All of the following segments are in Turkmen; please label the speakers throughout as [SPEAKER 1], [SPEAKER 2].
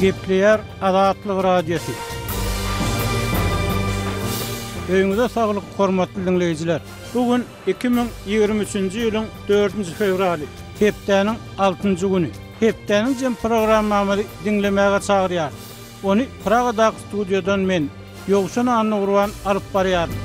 [SPEAKER 1] Gepleýär Azatlyk Radiosy. Öýüňize saglyk hormatly diňleýjiler! Bu gün 2023-nji ýylyň dördünji fewraly, hepdäniň altynjy güni. Hepdäniň jem programmamyzy diňlemäge çagyrýarys. Ony Pragadaky studiýadan men, Ýowşan Annagurban alyp barýaryn.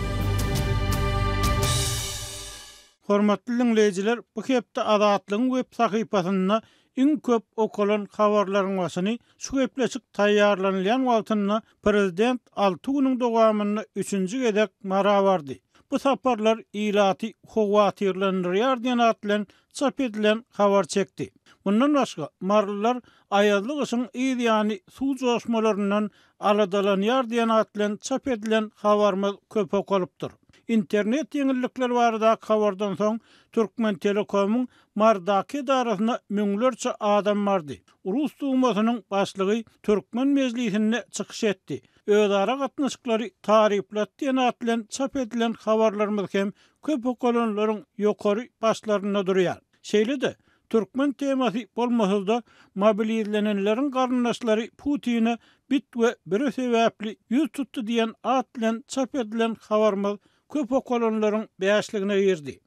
[SPEAKER 1] Hormatly diňleýjiler, bu hepde Azatlygyň web sahypasynda iň köp okalan habarlaryň başyny şu gepleşik taýýarlanylýan wagtynda prezident alty günüň dowamynda üçünji gezek Mara bardy. Bu saparlar ilaty howatyrlandyrýar diýen at bilen çap edilen habar çekdi. Mundan başga, marylylar aýazly gyşyň yz ýany suw joşmalaryndan aladalanýar diýen at bilen çap edilen habarymyz köp okalypdyr. Internet ýeňillikleri baradaky habardan soň, Türkmentelekomyň Marydaky edarasyna müňlerçe adam bardy. Rus Dumasynyň başlygy türkmen mejlisinde çykyş etdi. Özara gatnaşyklary taryplady diýen at bilen çap edilen habarlarymyz hem köp okalanlaryň ýokary başlarynda durýar. Şeýle-de, türkmen temasy bolmasa-da, mobilizlenenleriň garyndaşlary Putine bit we büre sebäpli ýüz tutdy diýen at bilen çap edilen habarymyz köp okalanlaryň bäşligine girdi.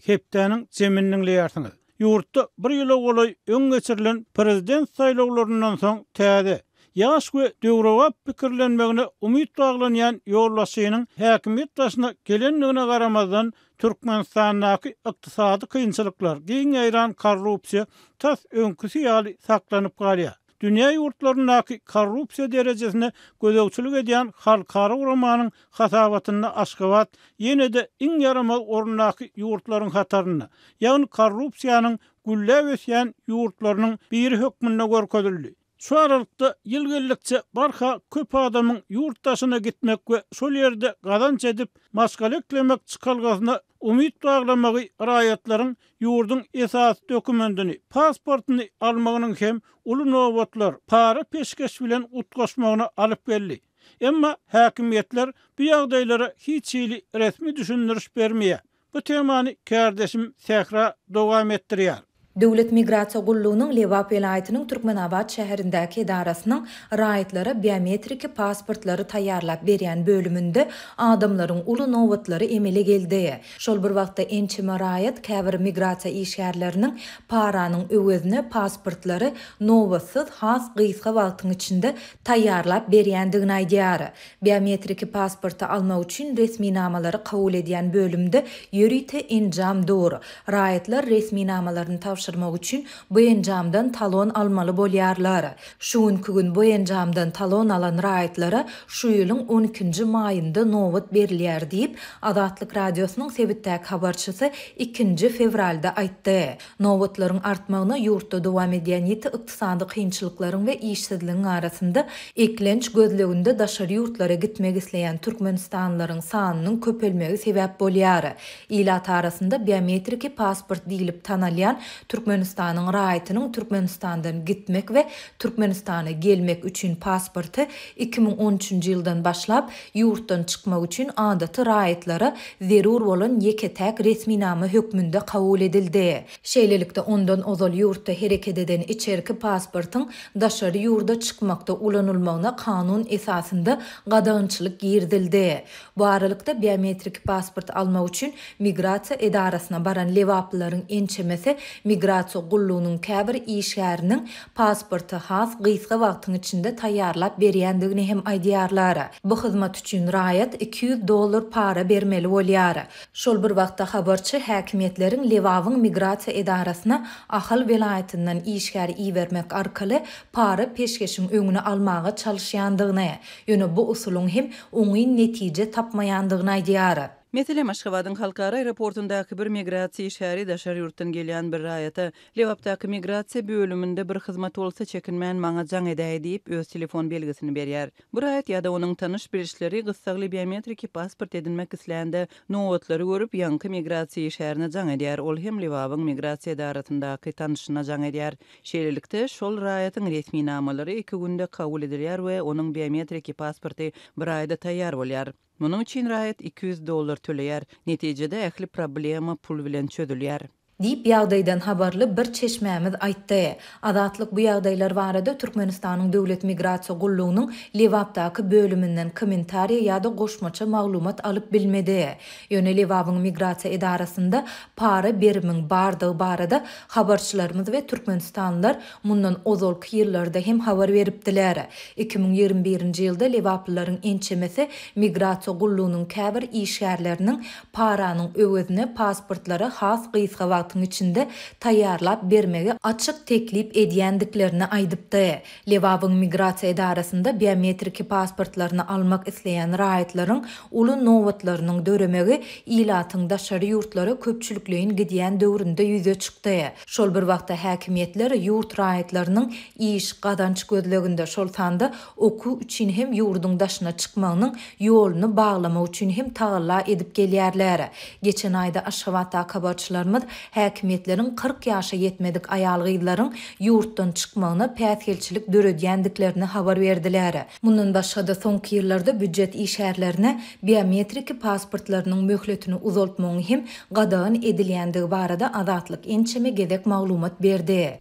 [SPEAKER 1] Hepdäniň jemini diňleýärsiňiz. Ýurtda bir ýyla golaý öň geçirilen prezident saýlawlaryndan soň täze, ýaş we döwrebap pikirlenmegine umyt baglanýan ýolbaşçynyň häkimiýet başyna gelendigine garamazdan, Türkmenistandaky ykdysady kynçylyklar, giň ýaýran korrupsiýa tas öňküsi ýaly saklanyp galýar. Dünýä ýurtlaryndaky korrupsiýa derejesine gözegçilik edýän halkara guramanyň hasabatynda Aşgabat ýene-de iň ýaramaz orundaky ýurtlaryň hatarynda, ýagny korrupsiýanyň gülläp ösýän ýurtlarynyň biri hökmünde görkezildi. Şu aralykda, ýyl geldikçe barha köp adamyň ýurt daşyna gitmek we şol ýerde gazanç edip, maşgala eklemek çykalgasyna umyt baglamagy raýatlaryň ýurduň esasy dokumendini, pasportyny almagynyň hem uly nobatlar, para-peşgeş bilen utgaşmagyna alyp geldi. Emma häkimiýetler bu ýagdaýlara hiç hili resmi düşündiriş bermeýär. Bu temany kärdeşim Sähra dowam etdirýär.
[SPEAKER 2] Döwlet migrasiýa gullugynyň Lebap welaýatynyň Türkmenabat şäherindäki edarasynyň raýatlara biometriki pasportlary taýýarlap berýän bölüminde adamlaryň uly nobatlary emele geldi. Şol bir wagtda ençeme raýat käbir migrasiýa işgärleriniň paranyň öwezine pasportlary nobatsyz has gysga wagtyň içinde taýýarlap berýändigini aýdýar. Biometriki pasporty almak üçin resminamalary kabul edýän bölümde ýörite enjam dur. Raýatlar resminamalaryny tabşyrmak üçin bu enjamdan talon almaly bolýarlar. Şu günki gün bu enjamdan talon alan raýatlara şu ýylyň on ikinji maýynda nobat berilýär diýip, Azatlyk Radiosynyň sebitdäki habarçysy ikinji fewralda aýtdy. Nobatlaryň artmagyna ýurtda dowam edýän ýiti ykdysady kynçylyklaryň we işsizligiň arasynda eklenç gözleginde daşary ýurtlara gitmek isleýän türkmenistanlylaryň sanynyň köpelmegi sebäp bolýar. Ilat arasynda biometriki pasport diýlip tanalýan Türkmenistanyň raýatynyň Türkmenistandan gitmek we Türkmenistana gelmek üçin pasporty 2013-nji ýyldan başlap ýurtdan çykmak üçin adaty raýatlara zerur bolan ýeke-täk resminama hökmünde kabul edildi. Şeýlelikde, ondan ozal ýurtda hereket eden içerki pasportyň daşary ýurda çykmakda ulanylmagyna kanun esasynda gadagançylyk girizildi. Bu aralykda, biometriki pasport almak üçin migrasiýa edarasyna baran lebaplylaryň ençemesi migrasiýa gullugynyň käbir işgäriniň pasporty has gysga wagtyň içinde taýýarlap berýändigini hem aýdýarlar. Bu hyzmat üçin raýat 200 dollar para bermeli bolýar. Şol bir wagtda habarçy häkimiýetleriň Lebabyň migrasiýa edarasyna Ahal welaýatyndan işgär ibermek arkaly para-peşgeşiň öňüni almaga çalyşýandygyny, ýöne bu usulyň hem oňyn netije tapmaýandygyny aýdýar.
[SPEAKER 3] Meselem, Aşgabadyň halkara aeroportundaky bir migrasiýa işgäri daşary ýurtdan gelýän bir raýata, Lebapdaky migrasiýa bölüminde bir hyzmat bolsa çekinmän maňa jaň edäý diýip, öz telefon belgisini berýär. Bu raýat ýa-da onuň tanyş-bilişleri gyssagly biometriki pasport edinmek islände, nobatlary görüp, ýaňky migrasiýa işgärine jaň edýär, ol hem Lebabyň migrasiýa edarasyndaky tanyşyna jaň edýär. Şeýlelikde, şol raýatyň resminamalary iki günde kabul edilýär we onuň biometriki pasporty bir aýda taýýar bolýar. Munuň üçin raýat 200 dollar töleýär. Netijede ähli problema pul bilen çözülýär.
[SPEAKER 2] Diýip, ýagdaýdan habarly bir çeşmämiz aýtdy. Azatlyk bu ýagdaýlar barada Türkmenistanyň Döwlet migrasiýa gullugynyň Lebapdaky bölüminden kommentariýa ýa-da goşmaça maglumat alyp bilmedi. Ýöne Lebabyň migrasiýa edarasynda para berimiň bardygy barada habarçylarymyz we türkmenistanlylar mundan ozalky ýyllarda hem habar beripdiler. 2021-nji ýylda lebaplylaryň ençemesi migrasiýa gullugynyň käbir işgärleriniň paranyň öwezine pasportlary has gysga wagtyň içinde taýýarlap bermegi açyk teklip edýändiklerini aýdypdy. Lebabyň migrasiýa edarasynda biometriki pasportlaryny almak isleýän raýatlaryň uly nobatlarynyň döremegi ilatyň daşary ýurtlara köpçülikleýin gidýän döwründe ýüze çykdy. Şol bir wagtda häkimiýetler ýurt raýatlarynyň iş, gazanç gözleginde, şol sanda okuw üçin hem ýurduň daşyna çykmagynyň ýoluny baglamak üçin hem tagalla edip gelýärler. Geçen aýda Aşgabatdaky habarçylarymyz häkimiýetleriň 40 ýaşa ýetmedik aýal-gyzlaryň ýurtdan çykmagyna päsgelçilik döredýändiklerini habar berdiler. Mundan başga-da, soňky ýyllarda býujet işgärlerine biometriki pasportlarynyň möhletini uzaltmagyň hem gadagan edilýändigi barada Azatlyk ençeme gezek maglumat berdi.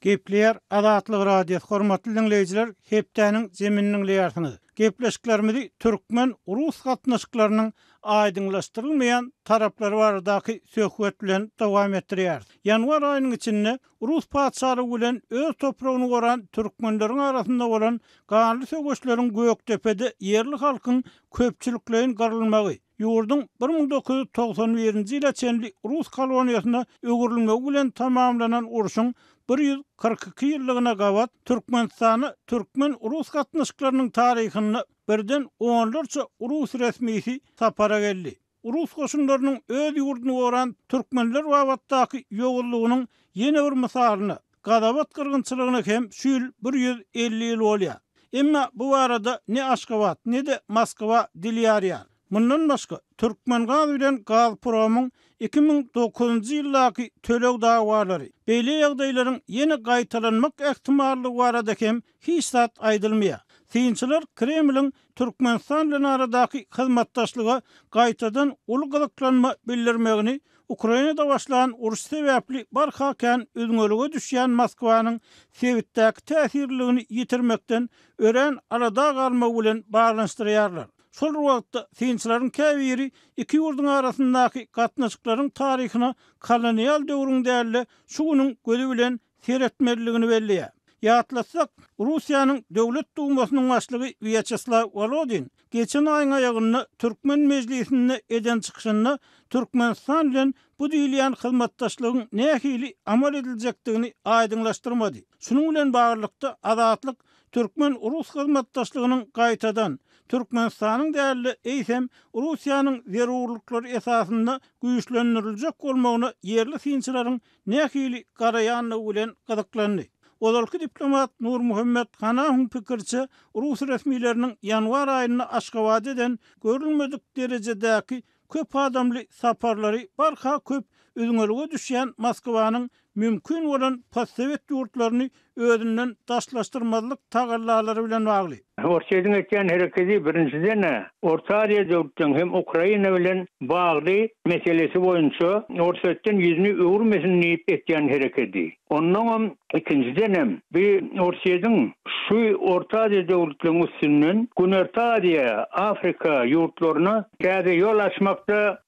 [SPEAKER 1] Gepleýär Azatlyk Radiosy hormatly diňleýjiler hepdäniň jemini diňleýärsiňiz. Gepleşiklerimizi türkmen rus gatnaşyklarynyň aýdyňlaşdyrylmaýan taraplary baradaky söhbet bilen dowam etdirýäris. Ýanwar aýynyň içinde rus patyşalygy bilen öz topragyny goran türkmenleriň arasynda bolan ganly söweşleriň Gökdepede ýerli halkyň köpçülikleýin gyrylmagy, ýurduň 1991-nji ýyla çenli rus koloniýasyna öwrülmegi bilen tamamlanan urşuň 142 ýyllygyna gabat Türkmenistana türkmen-rus gatnaşyklarynyň taryhynda birden onlarça rus resmisi sapara geldi. Rus goşunlarynyň öz ýurduny goran türkmenler babatdaky ýowuzlygynyň ýene bir mysalyna, Gazawat gyrgynçylygyna hem şu ýyl 150 ýyl bolýar. Emma bu barada ne Aşgabat, ne-de Moskwa dil ýarýar. Mundan başga, Türkmengaz bilen Gazpromyň 2009-njy ýyldaky töleg dawalary, beýle ýagdaýlaryň ýene gaýtalanmak ähtimallygy barada hem hiç zat aýdylmaýar. Synçylar Kremliň Türkmenistan bilen aradaky hyzmatdaşlyga gaýtadan uly gyzyklanma bildirmegini Ukrainada başlan uruş sebäpli barha kän üzňelige düşýän Moskwanyň sebitdäki täsirliligini ýitirmekden örän alada galmagy bilen baglanyşdyrýarlar. Şol bir wagtda, synçylaryň käbiri iki ýurduň arasyndaky gatnaşyklaryň taryhyna kolonial döwrüň däl-de, şu günüň gözi bilen seretmelidigini belleýär. Ýatlatsak, Russiýanyň Döwlet Dumasynyň başlygy Wýaçeslaw Wolodin geçen aýyň aýagynda türkmen mejlisinde eden çykyşynda Türkmenistan bilen bu diýilýän hyzmatdaşlygyň nähili amal ediljekdigini aýdyňlaşdyrmady. Şunuň bilen baglylykda, Azatlyk türkmen-rus hyzmatdaşlygynyň gaýtadan Türkmenistanyň däl-de, eýsem, Russiýanyň zerurlyklary esasynda güýçlendiriljek bolmagyna ýerli synçylaryň nähili garaýandygy bilen gyzyklandy. Ozalky diplomat Nurmuhammet Hanahyň pikiriçe, rus resmileriniň ýanwar aýynda Aşgabada eden görülmedik derejedäki köp adamly saparlary barha köp üzňelige düşýän Moskwanyň mümkin bolan postsowet ýurtlaryny özünden daşlaşdyrmazlyk tagallalary bilen bagly.
[SPEAKER 4] Orsýetiň etýän herekedi birinjiden-ä Orta Aziýa döwletleň hem Ukraina bilen bagly meselesi boýunça Orsýetden ýüzüni öwürmesin diýip etýän herekedi. Onnoňam ikinjidenem bi Orsýetiň şu Orta Aziýa döwletleň üstünden Günorta Aziýa, Afrika ýurtlaryna täze ýol açmakda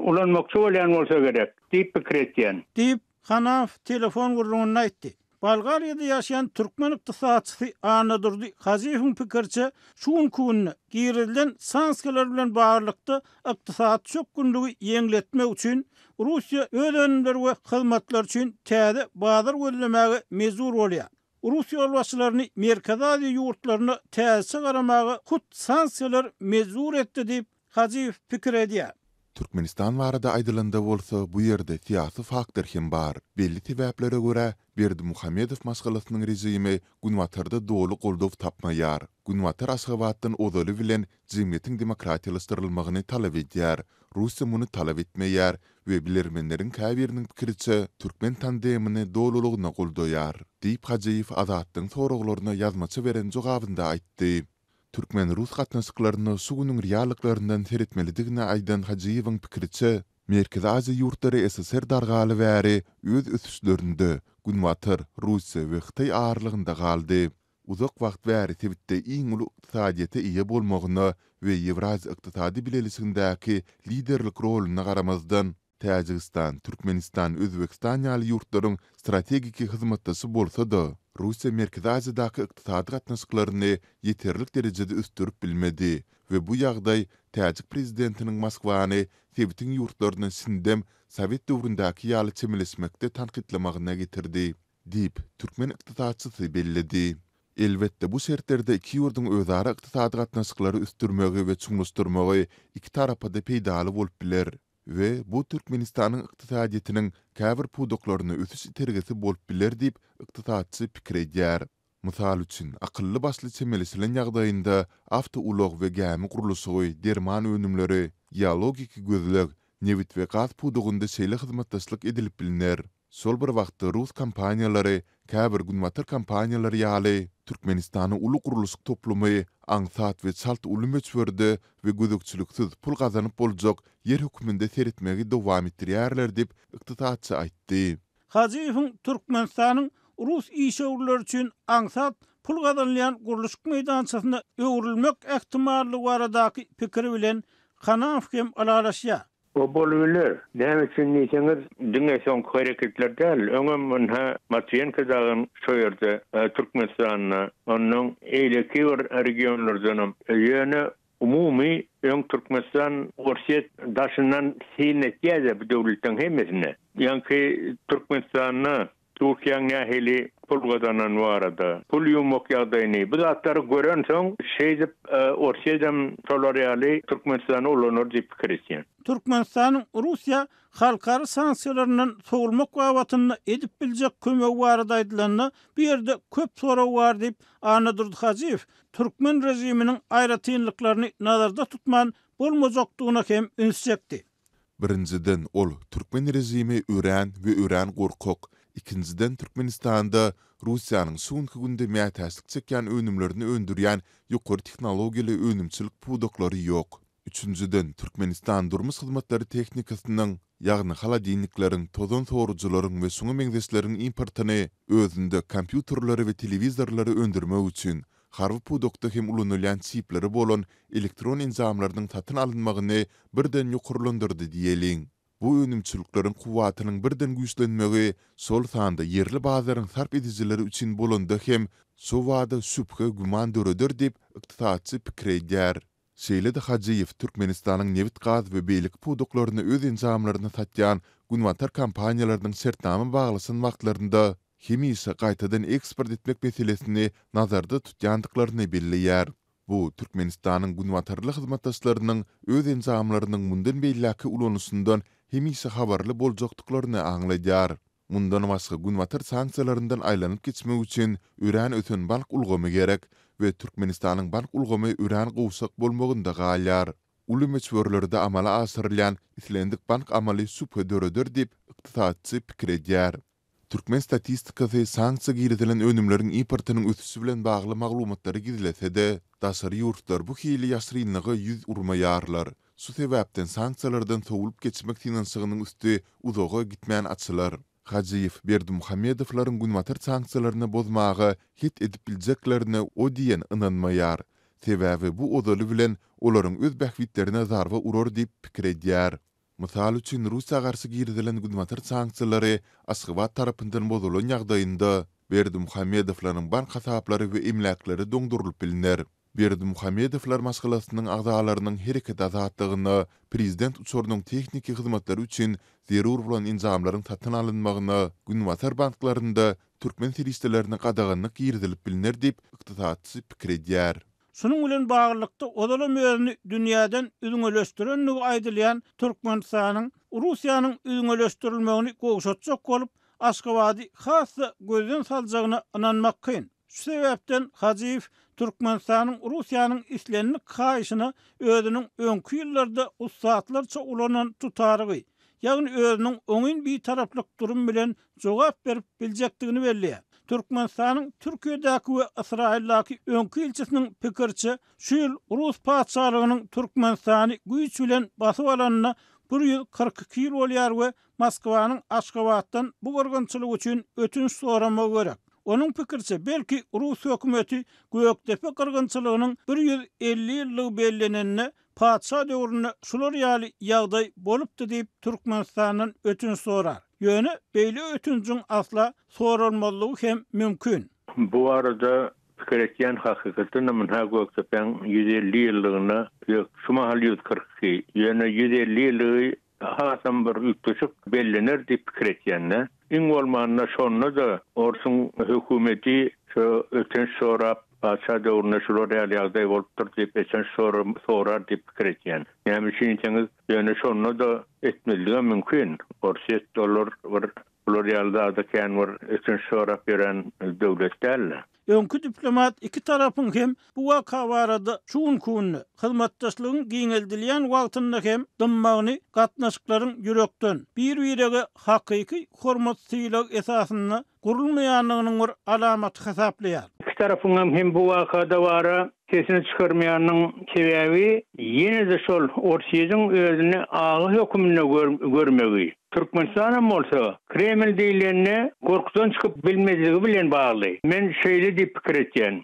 [SPEAKER 4] ulanmakçy bolýan bolsa gerek diýip pikir etýän.
[SPEAKER 1] Diýip, Hanafow telefon gürrüňinde aýtdy. Bolgariýada ýaşaýan türkmen ykdysatçysy Annadurdy Hajyýewiň pikiriçe, şu günki günde girizilen sanksiýalar bilen baglylykda ykdysady çökgünligi ýeňletmek üçin Russiýa öz önümleri we hyzmatlary üçin täze bazar gözlemäge mejbur bolýar. Rus ýolbaşçylaryny Merkezi Aziýa ýurtlaryna täzeçe garamaga hut sanksiýalar mejbur etdi diýip, Hajyýew pikir edýär.
[SPEAKER 5] Türkmenistan barada aýdylanda bolsa, bu ýerde syýasy faktor hem bar. Belli sebäplere görä, Berdimuhamedow maşgalasynyň režimi Günbatarda doly goldaw tapmaýar. Günbatar Aşgabatdan ozaly bilen jemgyýetiň demokratiýalaşdyrylmagyny talap edýär. Russiýa muny talap etmeýär we bilermenleriň käbiriniň pikiriçe, türkmen tandemini dolulygyna goldaýar, diýip Hajyýew Azatlygyň soraglaryna ýazmaça beren jogabynda aýtdy. Türkmen-rus gatnaşyklaryna şu günüň reallyklaryndan seretmelidigini aýdan Hajyýewiň pikiriçe, Merkezi Aziýa ýurtlary ssr dargaly bäri öz ösüşlerinde Günbatar, Russiýa we Hytaý aralygynda galdy. Uzak wagt bäri sebitde iň uly ykdysadyýete eýe bolmagyna we Ýewraziýa Ykdysady Bileleşigindäki liderlik roluna garamazdan, Täjigistan, Türkmenistan, Özbegistan ýaly ýurtlaryň strategik hyzmatdaşy bolsa-da, Russiýa Merkezi Aziýadaky ykdysady gatnaşyklaryny ýeterlik derejede ösdürip bilmedi we bu ýagdaý täjik prezidentiniň Moskwany sebitiň ýurtlaryna şindem sowet döwründäki ýaly çemeleşmekde tankytlamagyna getirdi. Diýip, türkmen ykdysatçysy belledi. Elbetde, bu şertlerde iki ýurduň özara ykdysady gatnaşyklary ösdürmegi we çuňlaşdyrmagy iki tarapa-da peýdaly bolup biler we bu Türkmenistanyň ykdysadyýetiniň käbir pudaklaryna ösüş itergisi bolup biler diýip, ykdysatçy pikir edýär. Mysal üçin, akylly-başly çemeleşilen ýagdaýynda awtoulag we gämi gurluşygy, derman önümleri, geologik gözleg, nebit we gaz pudagynda şeýle hyzmatdaşlyk edilip bilner. Şol bir wagtda rus kompaniýalary käbir günbatar kompaniýalary ýaly Türkmenistana uly gurluşyk toplumy aňsat we çalt uly möçberde we gözegçiliksiz pul gazanyp boljak ýer hökmünde seretmegi dowam etdirýärler diýip, ykdysatçy aýtdy.
[SPEAKER 1] Hajyýewiň Türkmenistanyň rus işewürleri üçin aňsat pul gazanylýan gurluşyk meýdançasyna öwrülmek ähtimallygy baradaky pikiri bilen Kanaw hem ylalaşýar.
[SPEAKER 4] O bolubiler. Näme üçin diýseňiz, diňe soňky hereketler däl, öňem ynha Matwiýenko dagam şo ýerde, Türkmenistanda, onnoň eýleki bir regionlardanam. Ýöne umumy öň Türkmenistan Orsýet daşyndan syn etýär-de bu döwletleriň hemmesine. Ýaňky Türkmenistanda Türkiýäň nähili pul gazanany barada, pul ýuwmak ýagdaýyny, bu zatlary görensoň, şeýdip Orsýedem şolar ýaly Türkmenistany ulanar diýip pikir etýän.
[SPEAKER 1] Türkmenistanyň Russiýa halkara sanksiýalaryndan sowulmak babatynda edip biljek kömegi barada aýdylanda, bu ýerde köp sorag bar diýip, Annadurdy Hajyýew türkmen režiminiň aýratynlyklaryny nazarda tutman bolmajakdygyna hem üns çekdi.
[SPEAKER 5] Birinjiden ol türkmen režimi örän we örän gorkak, ikinjiden Türkmenistanda Russiýanyň şu günki günde mätäçlik çekýän önümlerini öndürýän ýokary tehnologiýaly önümçilik pudaklary ýok. Üçünjiden Türkmenistan durmuş hyzmatlary tehnikasynyň, ýagny holodilnikleriň, tozan sorujylaryň we şuňa meňzeşleriň importyny özünde kompýuterleri we telewizorlary öndürmek üçin harby pudakda hem ulanylýan çipleri bolan elektron enjamlarynyň satyn alynmagyny birden ýokarlandyrdy diýeliň. Bu önümçilikleriň kuwwatynyň birden güýçlenmegi, şol sanda ýerli bazaryň sarp edijileri üçin bolanda hem şobada şübhe-güman döreder diýip, ykdysatçy pikir edýär. Şeýle-de Hajyýew Türkmenistanyň nebit-gaz we beýleki pudaklaryna öz enjamlaryny satýan günbatar kompaniýalarynyň şertnama baglaşan wagtlarynda hemişe gaýtadan eksport etmek meselesini nazarda tutýandyklaryny belleýär. Bu Türkmenistanyň günbatarly hyzmatdaşlarynyň öz enjamlarynyň mundan beýläkki ulanyşyndan hemişe habarly boljakdyklaryny aňladýar. Mundan başga günbatar sanksiýalaryndan aýlanyp geçmek üçin örän ösen bank ulgamy gerek we Türkmenistanyň bank ulgamy örän gowşak bolmagynda galýar. Uly möçberlerde amala aşyrylýan islendik bank amaly şübhe döreder diýip, ykdysatçy pikir edýär. Türkmen statistikasy sanksiýa girizilen önümleriň importynyň ösüşi bilen bagly maglumatlary gizlese-de, daşary ýurtlar bu hili ýaşyrynlyga ýüz urmaýarlar. Şu sebäpden sanksiýalardan sowulyp geçmek synanyşygynyň üsti uzaga gitmän açylar. Hajyýew Berdimuhamedowlaryň günbatar sanksiýalaryny bozmaga het edip biljeklerine o diýen ynanmaýar. Sebäbi bu ozaly bilen olaryň öz bähbitlerine zarba urar diýip pikir edýär. Mysal üçin, Russiýa garşy girizilen günbatar sanksiýalary Aşgabat tarapyndan bozulan ýagdaýynda, Berdimuhamedowlaryň bank hasaplary we emläkleri doňdurylyp bilner. Berdimuhamedowlar maşgalasynyň agzalarynyň hereket azatlygyna, prezident uçarynyň tehniki hyzmatlary üçin zerur bolan enjamlaryň satyn alynmagyna günbatar banklarynda türkmen serişdelerine gadaganlyk girizilip bilner diýip, ykdysatçy pikir edýär.
[SPEAKER 1] Şunuň bilen baglylykda, ozalam özüni dünýäden üzňeleşdirendigi aýdylýan Türkmenistanyň Russiýanyň üzňeleşdirilmegini gowşatjak bolup, Aşgabady has-da gözden saljagyna ynanmak kyn. Şu sebäpden Hajyýew Türkmenistanyň Russiýanyň islendik haýyşyna özüniň öňki ýyllarda ussatlarça ulanan tutarygy, ýagny özüniň oňyn bitaraplyk durumy bilen jogap berip biljekdigini belleýär. Türkmenistanyň Türkiýedäki we Ysraýyldaky öňki ilçisiniň pikiriçe, şu ýyl rus patyşalygynyň Türkmenistany güýç bilen basyp alanyna. 142 ýyl bolýar we Moskwanyň Aşgabatdan bu gyrgynçylyk üçin ötünç soramagy gerek. Onuň pikiriçe, belki rus hökümeti Gökdepe gyrgynçylygynyň 150 ýyllygy bellenende patyşa döwründe şular ýaly ýagdaý bolupdy diýip Türkmenistandan ötünç sorar. Ýöne beýle ötünjiň asla soralmazlygy hem mümkin.
[SPEAKER 4] Bu barada pikir etýän hakykatdanam ynha Gökdepäň 150 ýyllygyna ýok şu mahal 142 ýöne 150 ýyllygy hasam bir üýtgeşik bellener diýip pikir etýän-de. Iň bolmanda şonda-da orsuň hökümeti şo ötünç sorap patyşa döwründe şular ýaly ýagdaý bolupdyr diýip ötünç sorar diýip pikir etýän. Näme üçin diýseňiz ýöne şonda-da etmezligem mümkin. Orsýet olar bir Bular ýaly zada kän bir ötünç sorap ýören döwlet däl-de.
[SPEAKER 1] Öňki diplomat iki tarapyň hem bu waka barada şu günki günde, hyzmatdaşlygyň giňeldilýän wagtynda hem dymmagyny gatnaşyklaryň ýürekden, bir-birege hakyky hormat-sylag esasynda gurulmaýandygynyň bir alamaty hasaplaýar.
[SPEAKER 4] Iki tarapyňam hem bu wakada bara sesini çykarmaýanynyň sebäbi ýene-de şol Orsýetiň özüni aga höküminde görmegi, Türkmenistanam bolsa Kreml diýlende gorkudan çykyp bilmezligi bilen bagly. Men şeýle diýip pikir etýän.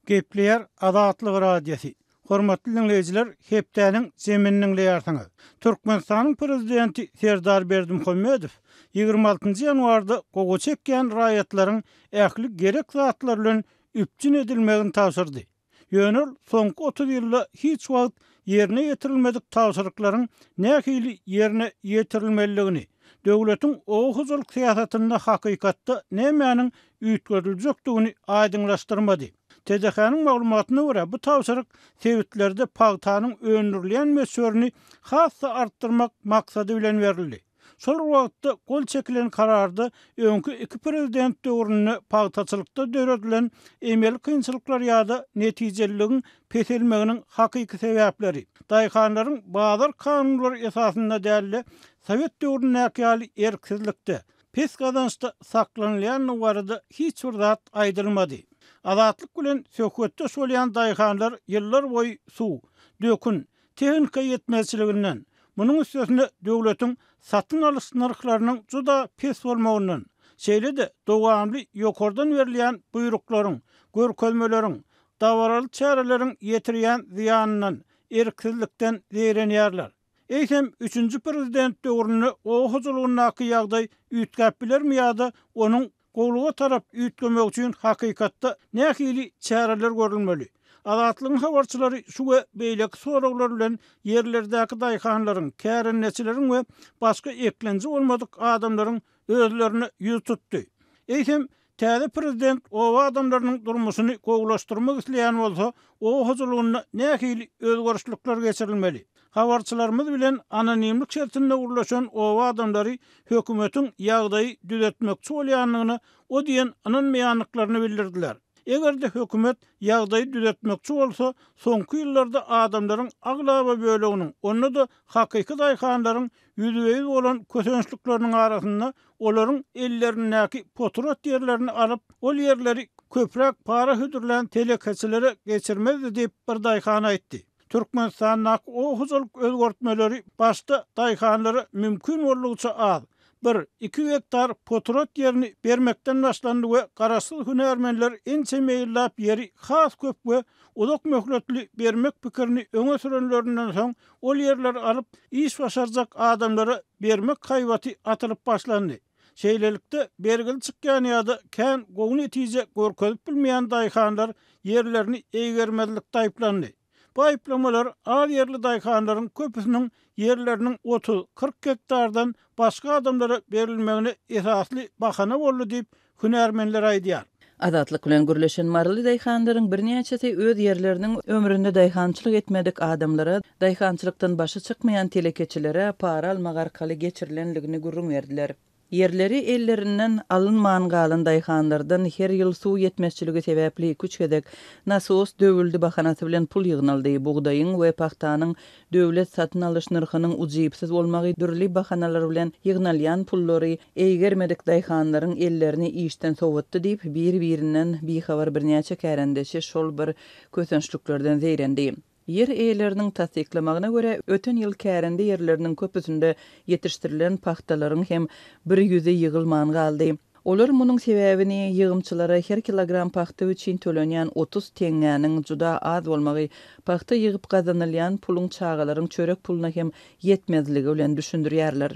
[SPEAKER 1] Gepleýär Azatlyk Radiosy. Hormatly diňleýjiler, hepdäniň jemini diňleýärsiňiz. Türkmenistanyň Prezidenti Serdar Berdimuhamedow 26 ýanwarda gowaça ekýän raýatlaryň ähli gerek zatlar bilen üpjün edilmegini tabşyrdy. Ýöne ol soňky 30 ýylda hiç wagt ýerine ýetirilmedik tabşyryklaryň nähili ýerine ýetirilmelidigini, döwletiň oba hojalyk syýasatynda hakykatda nämäniň üýtgediljekdigini aýdyňlaşdyrmady. TDH-nyň maglumatyna görä, bu tabşyryk sebitlerde pagtanyň öndürilýän möçberini has-da artdyrmak maksady bilen berildi. Şol bir wagtda, gol çekilen kararda öňki iki prezident döwründe pagtaçylykda döredilen emeli kynçylyklar ýa-da netijeliligiň peselmeginiň hakyky sebäpleri, daýhanlaryň bazar kanunlary esasynda däl-de, sowet döwründäki ýaly erksizlikde, pes gazançda saklanylýandygy barada hiç bir zat aýdylmady. Azatlyk bilen söhbetdeş bolýan daýhanlar ýyllar boýy suw, dökün, tehnika ýetmezçiliginden, munuň üstesine döwletiň satyn alyş nyrhlarynyň juda pes bolmagyndan, şeýle-de dowamly ýokardan berilýän buýruklaryň, görkezmeleriň, dabaraly çäreleriň ýetirýän zyýanyndan, erksizlikden zeýrenýärler. Eýsem, üçünji prezident döwründe oba hojalygyndaky ýagdaý üýtgäp bilermi ýa-da onuň gowulyga tarap üýtgemegi üçin hakykatda nähili çäreler görülmeli? Azatlygyň habarçylary şu we beýleki soraglar bilen ýerlerdäki daýhanlaryň, kärendeçileriň we başga eklenji bolmadyk adamlaryň özlerine ýüz tutdy. Eýsem, Täze prezident oba adamlarynyň durmuşyny gowulaşdyrmak isleýän bolsa, oba hojalygynda nähili özgerişlikler geçirilmeli? Habarçylarymyz bilen anonimlik şertinde gürleşen oba adamlary hökümetiň ýagdaýy düzetmekçi bolýandygyna o diýen ynanmaýandyklaryny bildirdiler. Eger-de hökümet ýagdaýy düzetmekçi bolsa, soňky ýyllarda adamlaryň aglaba böleginiň, onda-da hakyky daýhanlaryň ýüzbe-ýüz bolan kösençlikleriniň arasynda olaryň ellerindäki potrat ýerlerini alyp, ol ýerleri köpräk para hödürlän telekeçilere geçirmezdi diýip, bir daýhan aýtdy. Türkmenistandaky oba hojalyk özgertmeleri başda daýhanlara mümkin boldugyça az, bir, iki gektar potrat ýerini bermekden başlandy we garaşsyz hünärmenler ençeme ýyllap ýeri has köp we uzak möhletli bermek pikirini öňe sürenlerinden soň, ol ýerleri alyp, iş başarjak adamlara bermek haýbaty atylyp başlandy. Şeýlelikde, bergili çykýan ýa-da kän gowy netije görkezip bilmeýän daýhanlar ýerlerini eýgermezlikde aýyplandy. Bu aýyplamalar az ýerli daýhanlaryň köpüsiniň ýerleriniň 30, 40 gektardan başga adamlara berilmegine esasly bahana boldy diýip, hünärmenler aýdýar.
[SPEAKER 3] Azatlyk bilen gürleşen maryly daýhanlaryň birnäçesi öz ýerleriniň ömründe daýhançylyk etmedik adamlara, daýhançylykdan başy çykmaýan telekeçilere para almak arkaly geçirilendigini gürrüň berdiler. Ýerleri ellerinden alynman galan daýhanlardan her ýyl suw ýetmezçiligi sebäpli iküç gezek nasos döwüldi bahanasy bilen pul ýygnaldy, bugdaýyň we pagtanyň Döwlet satyn alyş nyrhynyň ujypsyz bolmagy dürli bahanalar bilen ýygnalýan pullary eýgermedik daýhanlaryň ellerini işden sowatdy diýip, bir-birinden bihabar birnäçe kärendeçi şol bir kösençliklerden zeýrendi. Ýer eýeleriniň tassyklamagyna görä, öten ýyl kärende ýerleriniň köpüsinde ýetişdirilen pagtalaryň hem bir ýüzi ýygylman galdy. Olar munuň sebäbini ýygymçylara her kilogram pagta üçin tölenýän 30 teňňäniň juda az bolmagy, pagta ýygyp gazanylýan puluň çagalaryň çörek puluna hem ýetmezligi bilen düşündirýärler.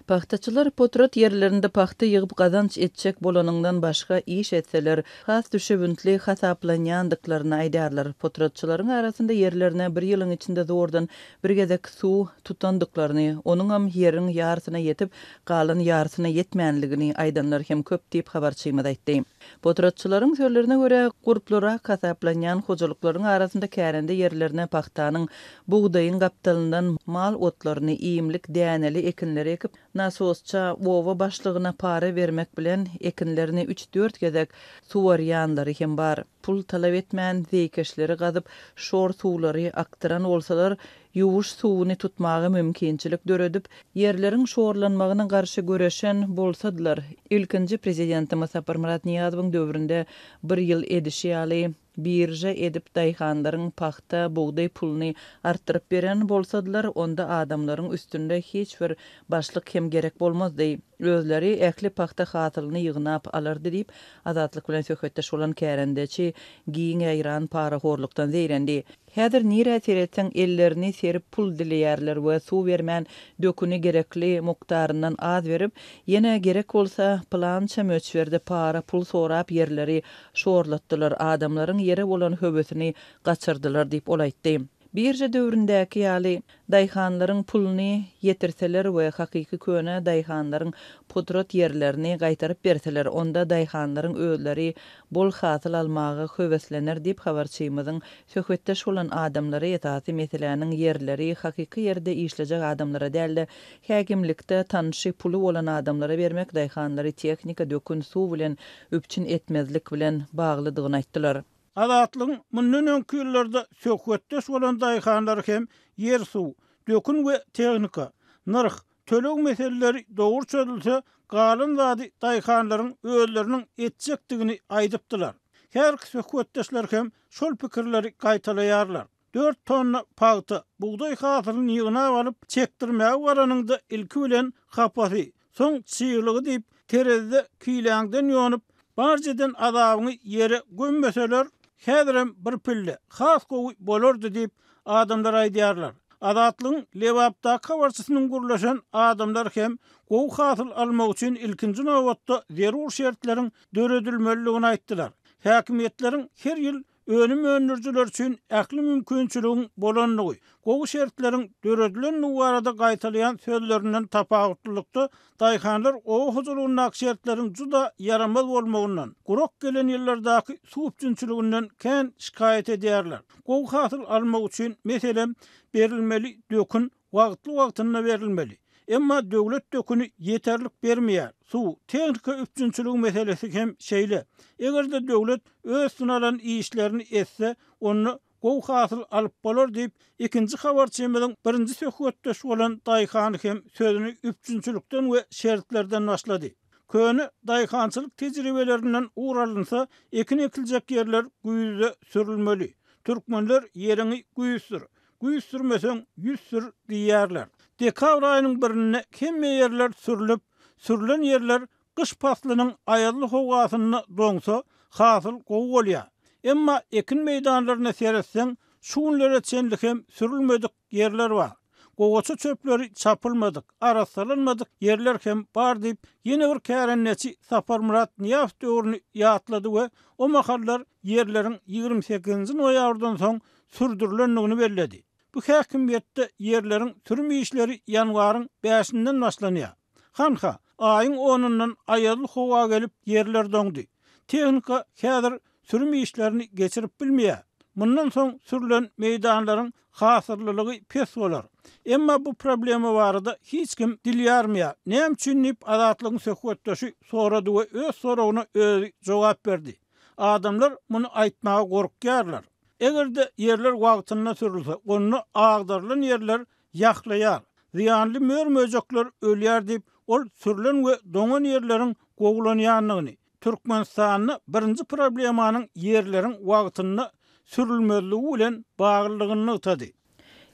[SPEAKER 3] Pagtaçylar potrat ýerlerinde pagta ýygyp gazanç etjek bolanyňdan başga iş etseler, has düşewüntli hasaplanýandyklaryny aýdýarlar. Potratçylaryň arasynda ýerlerine bir ýylyň içinde zordan bir gezek suw tutandyklaryny, onuňam ýeriň ýarsyna ýetip, galan ýarsyna ýetmänligini aýdanlar hem köp diýip, habarçymyz aýtdy. Potratçylaryň sözlerine görä, gurplurak hasaplanýan hojalyklaryň arasynda kärende ýerlerine pagtanyň, bugdaýyň gapdalyndan mal otlaryny, iýmlik däneli ekinleri ekip, nasosça oba başlygyna para bermek bilen ekinlerini üç-dört gezek suwarýanlary hem bar. Pul talap etmän, zeýkeşleri gazyp, şor suwlary akdyran bolsalar, ýuwuş suwuny tutmaga mümkinçilik döredip, ýerleriň şorlanmagyna garşy göreşen bolsadylar, ilkinji Prezidentimiz Saparmyrat Nyýazowyň döwründe bir ýyl edişi ýaly, birža edip daýhanlaryň pagta, bugdaý puluny artdyryp beren bolsadylar, onda adamlaryň üstünde hiç bir başlyk hem gerek bolmazdy. Özleri ähli pagta hasylyny ýygnap alardy diýip, Azatlyk bilen söhbetdeş bolan kärendeçi giň ýaýran parahorlukdan zeýrendi. Häzir nirä seretseň ellerini serip pul dileýärler we suw bermän döküni gerekli mukdaryndan az berip, ýene gerek bolsa pylança möçberde para pul sorap ýerleri şorlatdylar, adamlaryň ýere bolan höwesini gaçyrdylar diýip ol aýtdy. Birža döwründäki ýaly, daýhanlaryň puluny ýetirseler we hakyky köne daýhanlaryň potrat ýerlerini gaýtaryp berseler, onda daýhanlaryň özleri bol hasyl almaga höweslener diýip, habarçymyzyň söhbetdeş bolan adamlary esasy meseläniň ýerleri hakyky ýerde işlejek adamlara däl-de, häkimlikde tanşy, puly bolan adamlara bermek, daýhanlary tehnika, dökün, suw bilen üpjün etmezlik bilen baglydygyny aýtdylar.
[SPEAKER 1] Azatlygyň mundan öňki ýyllarda söhbetdeş bolan daýhanlary hem ýer-suw, dökün we tehnika, nyrh, töleg meseleleri dogry çözülse, galan zady daýhanlaryň özleriniň etjekdigini aýdypdylar. Häzirki söhbetdeşler hem şol pikirleri gaýtalaýarlar. Dört tonna pagta, bugdaý hasylyny ýygnap alyp, çekdirmäge baranyňda ilki bilen hapasy, soň çyglygy diýip, terezide kiläňden ýonup, barja eden azabyňy ýere gömmeseler, häzirem bir pille has gowy bolardy diýip, adamlar aýdýarlar. Azatlygyň Lebapdaky habarçysynyň gürleşen adamlary hem gowy hasyl almak üçin ilkinji nobatda zerur şertleriň döredilmelidigini aýtdylar. Häkimiýetleriň her ýyl Önüm öndürijiler üçin ähli mümkinçiligiň bolandygy, gowy şertleriň döredilendigi barada gaýtalaýan sözlerinden tapawutlylykda, daýhanlar oba hojalygyndaky şertleriň juda ýaramaz bolmagyndan, gurak gelen ýyllardaky suw üpjünçiliginden kän şikaýat edýärler. Gowy hasyl almak üçin, meselem, berilmeli dökün wagtly-wagtynda berilmeli. Emma döwlet döküni ýeterlik bermeýär. Suw, tehnika üpjünçiligi meselesi hem şeýle. Eger-de döwlet öz üstüne alan işlerini etse, onda gowy hasyl alyp bolar diýip, ikinji habarçymyzyň birinji söhbetdeşi bolan daýhan hem sözüni üpjünçilikden we şertlerden başlady. Köne daýhançylyk tejribelerinden ugur alynsa, ekin ekiljek ýerler güýzde sürülmeli. Türkmenler ýeriňi güýz sür, Güýz sürmeseň, ýüz sür diýýärler. Dekabr aýynyň birinde hemme ýerler sürlüp, sürlen ýerler gyş paslynyň aýazly howasynda doňsa, hasyl gowy bolýar. Emma ekin meýdanlaryna seretseň, şu günlere çenli hem sürülmedik ýerler bar. Gowaça çöpleri çapylmadyk, arassalanmadyk ýerler hem bar diýip, ýene bir kärendeçi Saparmyrat Nyýazow döwrüni ýatlady we o mahallar ýerleriň 28-nji noýabrdan soň sürdürilendigini belledi. Bu häkimiýetde ýerleriň sürüm işleri ýanwaryň bäşinden başlanýar. Hanha, aýyň onundan aýazly howa gelip, ýerler doňdy. Tehnika häzir sürüm işlerini geçirip bilmeýär. Mundan soň sürlen meýdanlaryň hasyllylygy pes bolar. Emma bu problema barada hiç kim dil ýarmaýar. Näme üçin diýip, Azatlygyň söhbetdeşi sorady we öz soragyna özi jogap berdi. Adamlar muny aýtmaga gorkýarlar. Eger-de ýerler wagtynda sürülse, onda agdarylan ýerler ýahlaýar, zyýanly mör-möjekler ölýär diýip, ol sürlen we doňan ýerleriň gowulanýandygyny, Türkmenistanda birinji problemanyň ýerleriň wagtynda sürülmezligi bilen baglydygyny nygtady.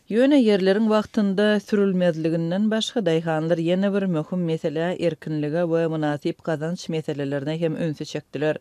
[SPEAKER 3] Ýöne ýerleriň wagtynda sürülmezliginden başga daýhanlar ýene bir möhüm meselä, erkinlige we mynasyp gazanç meselelerine hem ünsi çekdiler.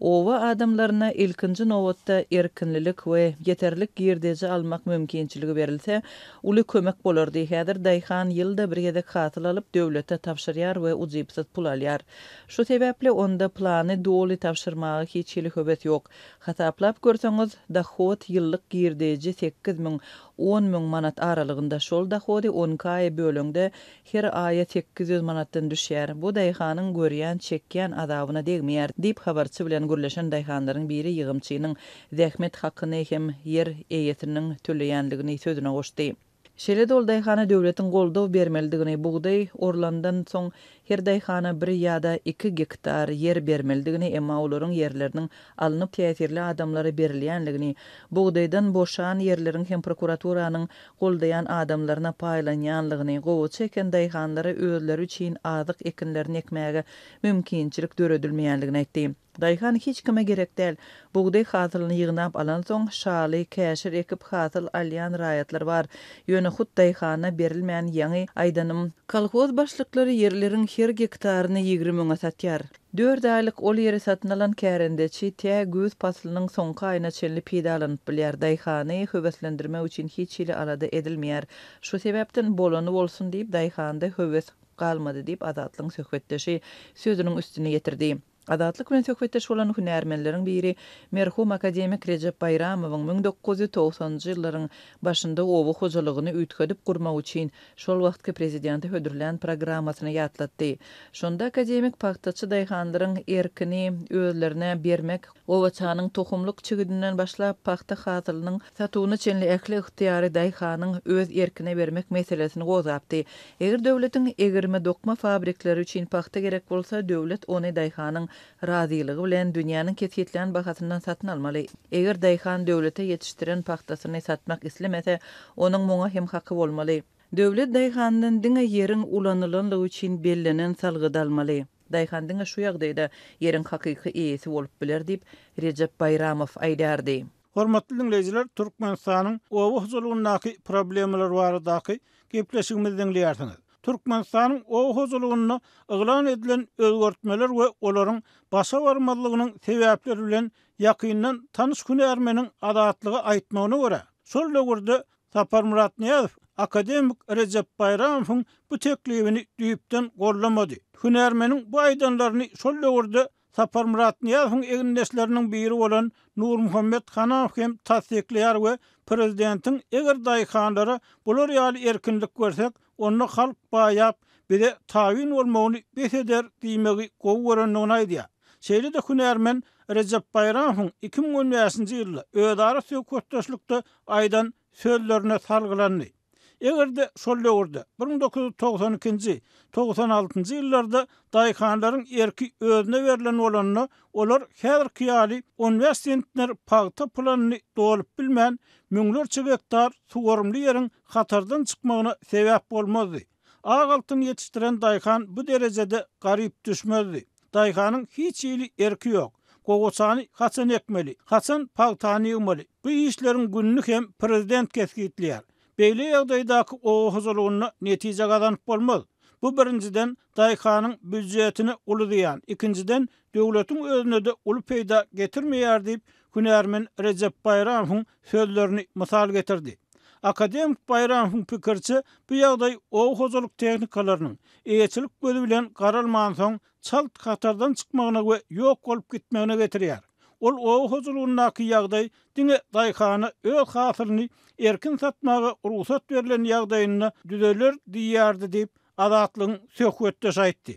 [SPEAKER 3] Oba adamlaryna ilkinji nobatda erkinlilik we ýeterlik girdeji almak mümkinçiligi berilse, uly kömek bolardy. Häzir daýhan ýylda bir gezek hasyl alyp, döwlete tabşyrýar we ujypsyz pul alýar. Şu sebäpli onda plany doly tabşyrmaga hiç hili höwes ýok. Hasaplap görseňiz, dohod ýyllyk girdeji 8000, 10,000 manat aralygynda. Şol dohody on iki aýa böleňde, her aýa 800 manatdan düşýär. Bu daýhanyň görýän, çekýän azabyna degmeýär, diýip, habarçy bilen gürleşen daýhanlaryň biri ýygymçynyň zähmet hakyny hem ýer eýesiniň töleýänligini sözüne goşdy. Şeýle-de ol daýhana döwletiň goldaw bermelidigini, bugdaý orlandan soň her daýhana bir ýa-da iki gektar ýer bermelidigini, emma olaryň ýerleriniň alnyp täsirli adamlara berilýänligini, bugdaýdan boşan ýerleriň hem prokuraturanyň goldaýan adamlaryna paýlanýanlygyny, gowaça eken daýhanlara özleri üçin azyk ekinlerini ekmäge mümkinçilik döredilmeýänligini aýtdy. Daýhan hiç kime gerek däl. Bugdaý hasylyny ýygnap alansoň, şaly, käşir ekip hasyl alýan raýatlar bar. Ýöne hut daýhana berilmän ýaňy aýdanym. Kolhoz başlyklary ýerleriň her gektaryny 20 müňe satýar. Dört aýlyk ol ýeri satyn alan kärendeçi tä güýz paslynyň soňky aýyna çenli peýdalanyp bilýär. Daýhany höweslendirmek üçin hiç hili alada edilmeýär. Şu sebäpden bolany bolsun diýip daýhanda höwes galmady diýip Azatlygyň söhbetdeşi sözüniň üstüni ýetirdi. Azatlyk bilen söhbetdeş bolan hünärmenleriň biri merhum akademik Rejep Baýramowyň 1990-njy ýyllaryň başynda oba hojalygyny üýtgedip gurmak üçin şol wagtky prezidente hödürlän programmasyny ýatlatdy. Şonda akademik pagtaçy daýhanlaryň erkini özlerine bermek, gowaçanyň tohumlyk çigidinden başlap pagta hasylynyň satuwyna çenli ähli ygtyýary daýhanyň öz erkine bermek meselesini gozgapdy. Eger döwletiň egirme-dokma fabrikleri üçin pagta gerek bolsa, döwlet ony daýhanyň razylygy bilen dünýäniň kesgitlän bahasyndan satyn almaly. Eger daýhan döwlete ýetişdiren pagtasyny satmak islemese, onuň muňa hem haky bolmaly. Döwlet daýhandan diňe ýeriň ulanylanlygy üçin bellenen salgydy almaly. Daýhan diňe şu ýagdaýda ýeriň hakyky eýesi bolup biler diýip, Rejep Baýramow aýdardy.
[SPEAKER 1] Hormatly diňleýjiler, Türkmenistanyň oba hojalygyndaky problemalar baradaky gepleşigimizi diňleýärsiňiz. Türkmenistanyň oba hojalygynda yglan edilen özgertmeler we olaryň başa barmazlygynyň sebäpleri bilen ýakyndan tanyş hünärmeniň Azatlyga aýtmagyna görä, şol döwürde Saparmyrat Nyýazow akademik Rejep Baýramowyň bu teklibini düýpden gollamady. Hünärmeniň bu aýdanlaryny şol döwürde Saparmyrat Nyýazowyň egindeşleriniň biri bolan Nurmuhammet Hanamow hem tassyklaýar we prezidentiň eger daýhanlara bular ýaly erkinlik bersek, onda halk baýap, bize tabyn bolmagyny bes eder diýmegi gowy görendigini aýdýar. Şeýle-de hünärmen Rejep Baýramowyň 2015-nji ýylda özara söhbetdeşlikde aýdan sözlerine salgylandy. Eger-de şol döwürde, 1992-nji, 96-njy ýyllarda daýhanlaryň erki özüne berlen bolanda, olar häzirki ýaly on bäş sentner pagta planyny dolup bilmän, müňlerçe gektar suwarymly ýeriň hatardan çykmagyna sebäp bolmazdy. Ak altyn ýetişdiren daýhan bu derejede garyp düşmezdi. Daýhanyň hiç hili erki ýok. Gowaçany haçan ekmeli, haçan pagtany ýygmaly, bu işleriň gününi hem prezident kesgitleýär. Beýle ýagdaýdaky oba hojalygynda netije gazanyp bolmaz. Bu birinjiden, daýhanyň býujetine uly zyýan, ikinjiden, döwletiň özüne-de uly peýda getirmeýär diýip, hünärmen Rejep Baýramowyň sözlerini mysal getirdi. Akademik Baýramowyň pikiriçe, bu ýagdaý oba hojalyk tehnikalarynyň, eýeçilik gözi bilen garalmansoň, çalt hatardan çykmagyna we ýok bolup gitmegine getirýär. Ol oba hojalygyndaky ýagdaý diňe daýhana öz hasylyny erkin satmaga rugsat berlen ýagdaýynda düzeler diýýärdi diýip, Azatlygyň söhbetdeşi aýtdy.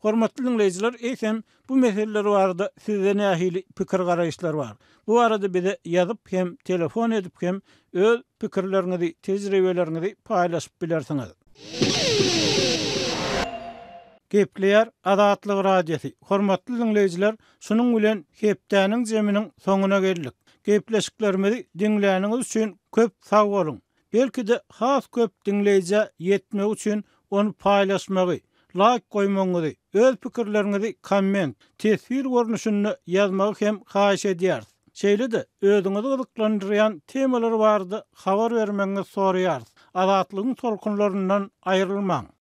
[SPEAKER 1] Hormatly diňleýjiler, eýsem, bu meseleler barada sizde nähili pikir-garaýyşlar bar? Bu barada bize ýazyp hem, telefon edip hem öz pikirleriňizi, tejribeleriňizi paýlaşyp bilersiňiz. Gepleýär Azatlyk Radiosy, Hormatly diňleýjiler, şunuň bilen hepdäniň jeminiň soňuna geldik. Gepleşiklerimizi diňläniňiz üçin köp sag boluň! Belki-de has köp diňleýjä ýetmegi üçin ony paýlaşmagy, laýk goýmagyňyzy, öz pikirleriňizi komment, teswir görnüşinde ýazmagy hem haýyş edýäris. Şeýle-de, özüňizi gyzyklandyrýan temalar barada habar bermegiňizi soraýarys. Azatlygyň tolkunlaryndan aýrylmaň!